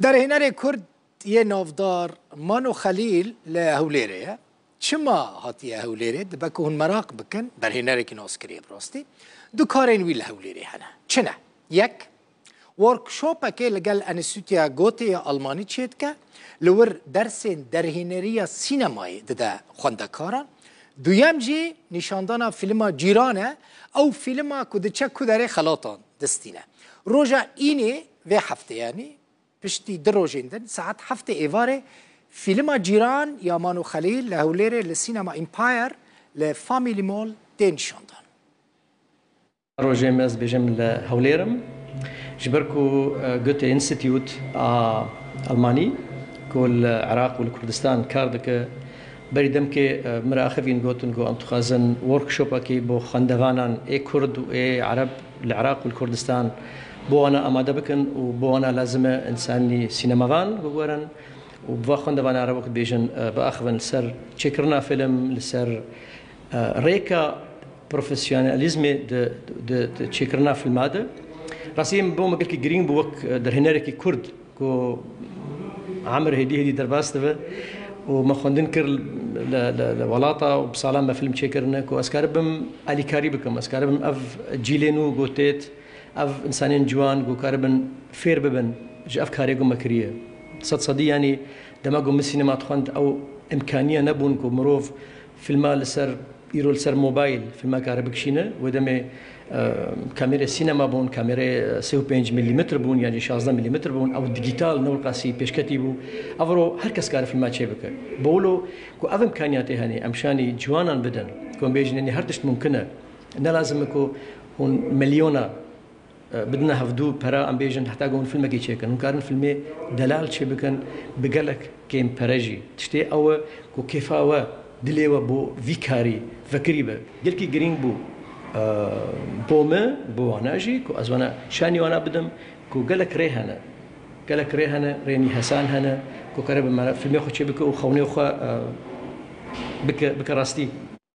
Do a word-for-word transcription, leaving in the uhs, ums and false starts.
Derhênerê Kurd yê navdar Mano Xelîl li Hewlêrê ye. Çima hatiye Hewlêrê? Dibe ku hûn meraq bikin, derhênerekî naskirî ye bi rastî. Du karên wî li Hewlêrê hene. Çi ne? Yek, workshopekê li gel Enstîtuya Goethe ya Almanî çêdike, li wir dersên derhêneriya sînemayê dide xwendekaran. Duyem jî nîşandana fîlma Cîran e, ew fîlma ku diçe ku derê xelatan distîne. Roja Înê vê heftê, yanî piştî du rojên din, saet heftê êvarê, fîlma Cîran ya Mano Xelîl li Hewlêrê li Sînema Empire li Family Mall tê nîşandan. Rojê me ez dibêjim li Hewlêr im. Ji ber ku, e, Goethe Institute a Almanî ku li Iraq û li Kurdistan kar dike, berî demkê, e, min re axivîn, gotin ku em dixwazin workshopekî bo xwendevanan ê Kurd û ê Ereb li Iraq û li Kurdistan bo wana amade bikin û bo wana lazim e însanî sînemavan biguherin û bi va xwendevana re wek dibêjin, e, biaxivin li ser çêkirina fîlm, li ser, e, rêka profesyonelîzmê di, di, di çêkirina fîlma de. Rastî min bo me gelkî girîng bû wek, e, derhênerekî Kurd ku emir hêdî hêdî derbas dibe û me xwendin kir li, li, li welata û bi salan me fîlm çêkirine ku ez karibim alîkarî bikim, ez karibim ev cîlê nû ku têt, ev însanên ciwan ku karibin fêr bibin ji ev karê ku me kiriye. Sed sedî, yanî dema ku min sînema dixwend ew îmkaniya nebûn ku mirov fîlma li ser, îro li ser mobayl fîlma kare bikişîne, wê demê, e, kamerê sînema bûn, kamerê sê û pênc milîmetr bûn, yanî şazdeh milîmetr bûn, ew dîgîtal ne wilo qasî pêşketî bû. Evro her kes kare fîlma çêbike. Bi wilo ku ev îmkaniyatê hene, em şanî ciwanan bidin, ku em bêjin, yanî her tişt mumkin e. Ne lazim e ku hûn milyona, e, bidine hevdû pera, em bêjin heta ku hûn filmekî çêkin. Hûn karin filmê delal çêbikin bi gelek kêm pere jî. Tiştê ew e ku kêfa we, dilê we bo vî karî vekirî be. Gelkî girîng bû, e, bo me, bo wana jî, ku ez wana şanî wana bidim, ku gelek rê hene. Gelek rê hene, rênî hesan hene, ku kare bi me re filmê xwe çêbike û xewnê xwe, e, bike, bike rastî.